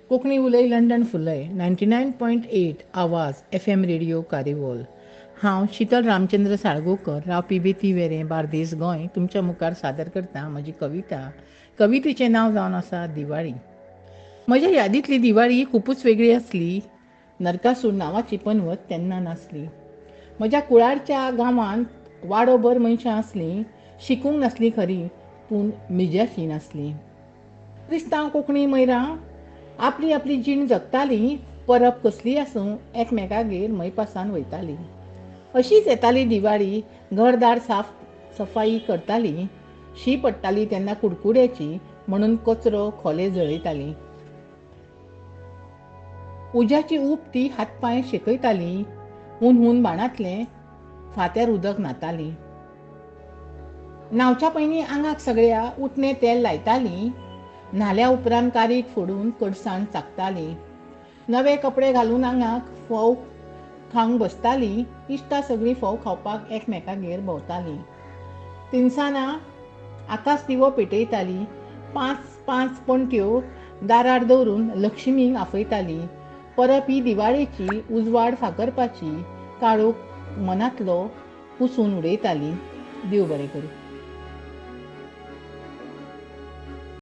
कोंकणी उलय लंडन फुलय 99.8 आवाज F M radio कारेवोल. हांव शितल रामचंद्र साळगांवकर, रावपी बेती वेरें, बार्देस, गोंय. तुमच्या मुखार सादर करता म्हजी कविता. कवितेचें नांव जावन आसा दिवाळी. म्हज्या यादींतली दिवाळी खुबूच वेगळी आसली. नरकासूर नांवाची पनवत तेन्ना नासली. म्हज्या कुळारच्या गांवांत वाडोभर मनशां आसलीं. शिकूंक नासलीं खरीं, पूण मिजाशी नासलीं. क्रिस्तांव कोंकणी मैरां आपली आपली जीण जगतालीं. परब कसलीय आसूं एकमेकागेर मैपासान वयतालीं. अशीच येताली दिवाळी. घरदार साफ सफाई करतालीं. शी पडटाली तेन्ना कुडकुड्याची, म्हणून कचरो खोले जळयतालीं. उज्याची ऊब ती हातपांय शेकयतालीं. हून हून बाणांतलें फात्यार उदक न्हातालीं. न्हावच्या पयलीं आंगाक सगळ्या उटणें तेल लायतालीं. न्हाल्या उपरांत कारीट फोडून कडसाण चाखतालीं. नवे कपडे घालून आंगाक फोव खावंक बसतालीं. इश्टां सगळीं फोव खावपाक एकमेकागेर भोंवतालीं. तिनसानां आकाश दिवो पेटयतालीं. पांच पांच पणट्यो दारार दवरून लक्ष्मीक आफयतालीं. परब ही दिवाळेची उजवाड फांकरपाची, काळोख मनांतलो पुसून उडयतालीं. देव बरें करूं.